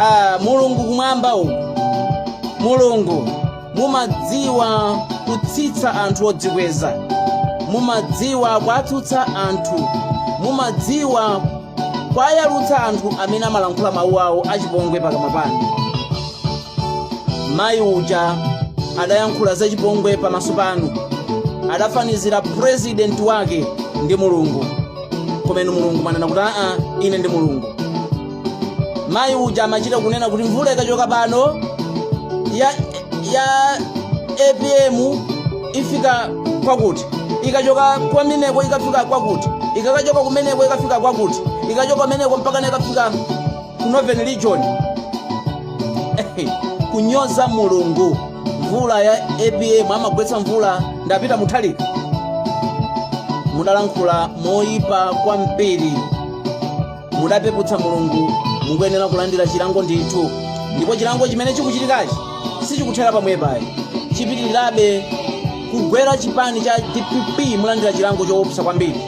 Ah, Mulungu kumwamba uku, Mulungu mumadziwa kutsitsa anthu odzikweza, mumadziwa kuwatsutsa anthu, mumadziwa kuwayalutsa anthu amene amalankhula mawu awo achipongwe pakamwa panu. Mayi uja adayankhula zachipongwe pamaso panu, adafanizira purezidenti wake ndi Mulungu, koma inu Mulungu mwanena kuti aa, ine ndi Mulungu. Mayi uja amachita kunena kuti mvula ikachoka pano ya APM ifika kwakuti, ikachoka kwameneko ikafika kwakuti, ikakachoka kumeneko ikafika kwakuti, ikachoka kumeneko mpaka ikafika ku Northern Region. Kunyoza Mulungu. Mvula ya APM amagwetsa mvula ndi a Peter Mutharika. Mudalankhula moyipa kwambiri, mudapeputsa Mulungu. Mukuyenera kulandira chilango ndithu, ndipo chilango chimene chikuchitikachi sichikuthera pamwepayi, chipitirirabe kugwera chipani cha DPP. Mulandira chilango choopsa kwambiri.